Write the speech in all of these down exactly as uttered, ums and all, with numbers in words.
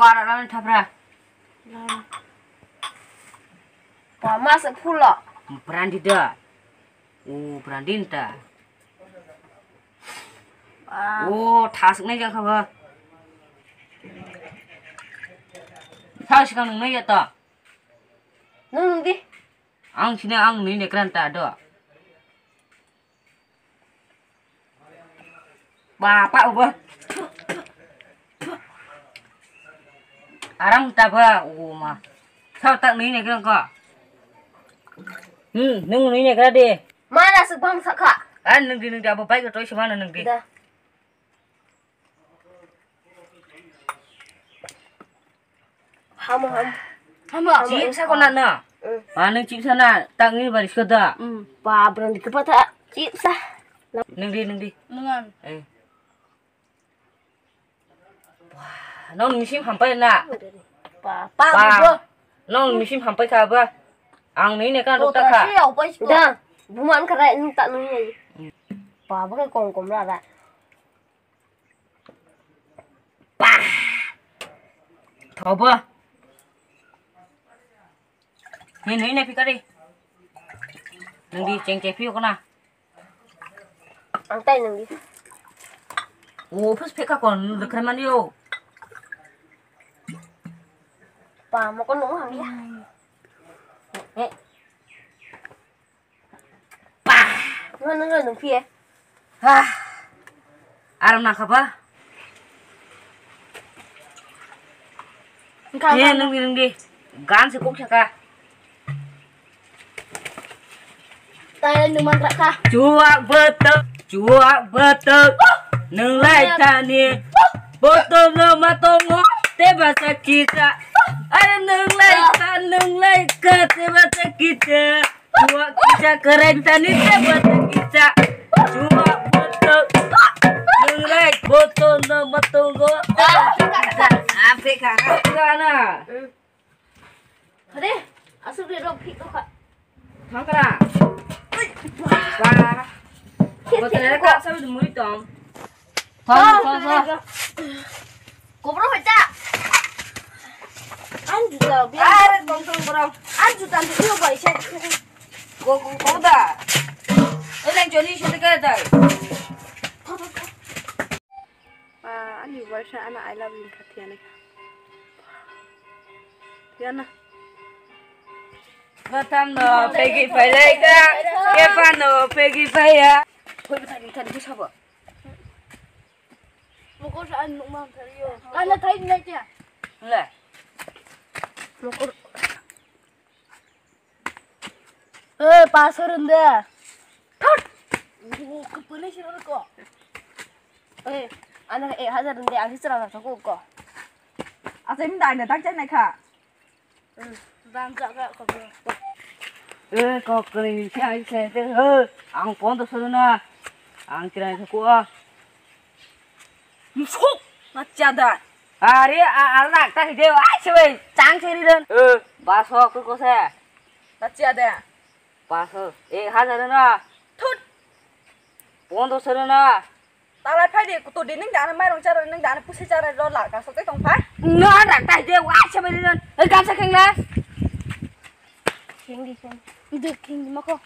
Para rani thapra. Pama se phulo. Brandi da. O brandi ta. Ah. O thasuk nai jang khaba. Thasuk nung nai ya ta. Nung nung di. Ang sini ang nini kran ta do. Ba pa ubo. Aram ta ba uma. Sao tak nini kran ko. Hmm, nung nini kran di. Mana se bang sakha. An nung di nung di abo bai ko toi se mana nung di. Da. Hamo, hamo. Hamo. Chipsa ko na na. Mm. Ano chipsa na tangni bari skoda. Mm. Ba brandi kepata chipsa. Nengdi, nengdi. Nungan. Eh. Wah, nong misim hampai na. Ba, ba, ba. Nong misim hampai ka ba. Ang ni ne kan rukta ka. Da, buman kara ini tak nung ni. Ba, ba kong kom ra ra. Thobo. Ni nui ne pikari. Nang di cheng cheng piyo kona. Ang tai nang di. O phus pheka kon lekre mani o. Pa mo kon nung ham ya. Eh. Pah! Nung, nung, nung, nung, phi, eh. Hah. Aram nang kha ba? Nung kha, eh, nung, nung, nung di. Gan se kok saka. Tai nung man rakha. Chuak betek, chuak betek. Nung lai tani. Boto no matongo, te basa kita. Are nung lai ta, nung lai ka, te basa kita. Chuak kisa kerai tani te bata kisa. Chuak betul. Nungrai boto no matungo. Ape kara. Kana. Hade, asuk de rok phik kha. Thangkara. Ba. Boto ne ka sabi muri tong. Thang, thang, thang. Kopro hoita. An juta, biar. Are, tong, tong, bro. An juta, an juta, bai, se. Ko, ko, ko da. Eleng choni, se ka da. Ah, ani bai sa, ana, I love you, Katiana. Yana. Batam no pegi pai lai ka, kepa no pegi pai ya. Koi bata ni tadi sabo. Mokol sa an nukmang thari yo. Kana thai nai kya? Le. Mokol. Eh, pasar ende. Thot. Wo, kepala sih ko. Eh, anak eh hajar ende, aku cerah tak ko. Asai minta anda tak cai naik kha. Eh, kok kering si ai se te, eh, ang pon to suru na. Ang kira itu ku ah. Musuk, macam dah. Are, a, a, nak tak ide, ai se wei, chang se ri dan. Eh, baso ku ko se. Macam dah. Baso, eh, hajar na. Thut. Pon to suru na. Talai phai di, kutu di ning dana mairung chara, ning dana pusi chara, lo la ka sote tong phai. No, rak tai de, wa se bari non. Oi, gamsa kheng la. Kheng di, kheng. Di, kheng di, mako.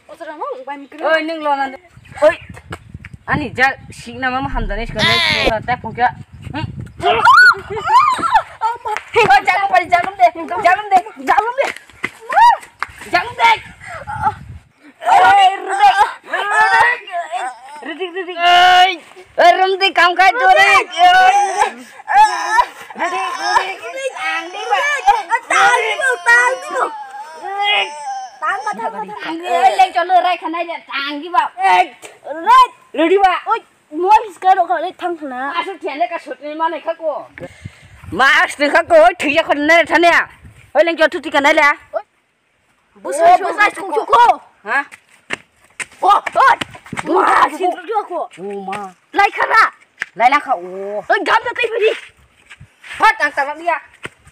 O sara mo, bai mi kri. Oi, ning lo na. Oi. Ani ja, sik na mama hamdani skane, ta phungkya. Hmm. Oi, jalum pai, jalum de, jalum de, jalum de. Jalum de. Oi, Rudik. Rudik, Rudik. Oi. Oi, Rumdik, kam kai, Rudik. Rudik, Rudik. Ang di ba? Tang di ba, tang di ba. Ang di, oi, leng cholo rai khanai le, tang di ba. Oi, Rudik ba. Oi, mo biska ro kha le thang khna. Asu thiane ka sut ni mane kha ko. Mas ni kha ko, oi, thiya khon ne thane. Oi, leng cholo thuti khanai le. Oi. Bwsai, bwsai song suko. Ha? O, o. Bwsai song suko. O ma. Lai khara. Lai lang kha o. Oi, gam ta tei bidi. Hot, ang ta lia.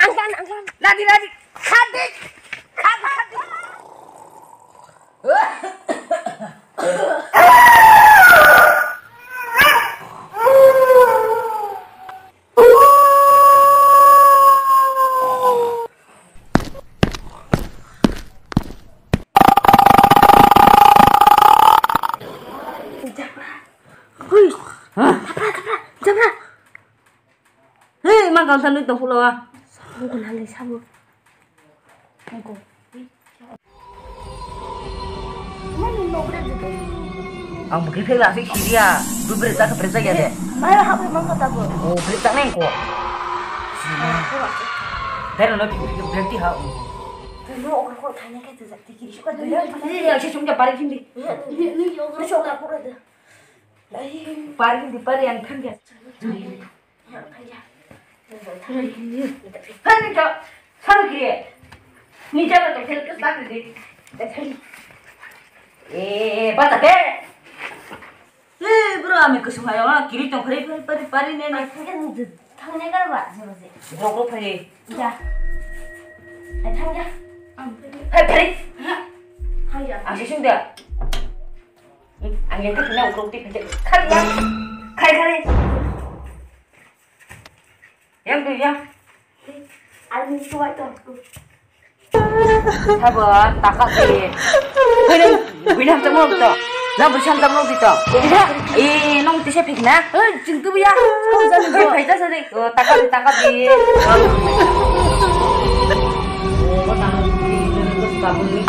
Ang tan, ang tan. Ladi, ladi. Khadi. Khadi, khadi. Ang kang thanwi tong phulo a. Sabuk nang le sabuk. Ang bwkhe phek lasi khiria. Bu brek jak brek jak ya de. Mai hap mang kata bo. O brek jak nang ko. Pero no brek ti ha. No okor ko thanya ke tu jak ti kiri suka. Ya se sungja pari khindi. Ni ni okor suka ko de. Pari khindi pari ang khanja. Hani to, sanu kiri. Ni jalo to khel ke tak de. Eh, bata de. Eh, bro, ami kusung ayo, kiri tong khari khari pari pari ne ne. Thang ne kar ba, je je. Bro, bro, phai. Ja. Ai thang ja. Hai, phai. Thang ja. Ang sisung da. Ang yang kena ukrok ti phai. Khari ya. Khari khari. Yang tu yang. Ani suai tu. Sabo taka si. Kene bini hamjak mo to. Na bini hamjak mo to. Ida. Eh, nong tise phik na. Eh, jing tu ya. Kau jadi kau. Phai ta sadi. Oh, taka di, taka di. Oh, ko tang di. Ko suka beli.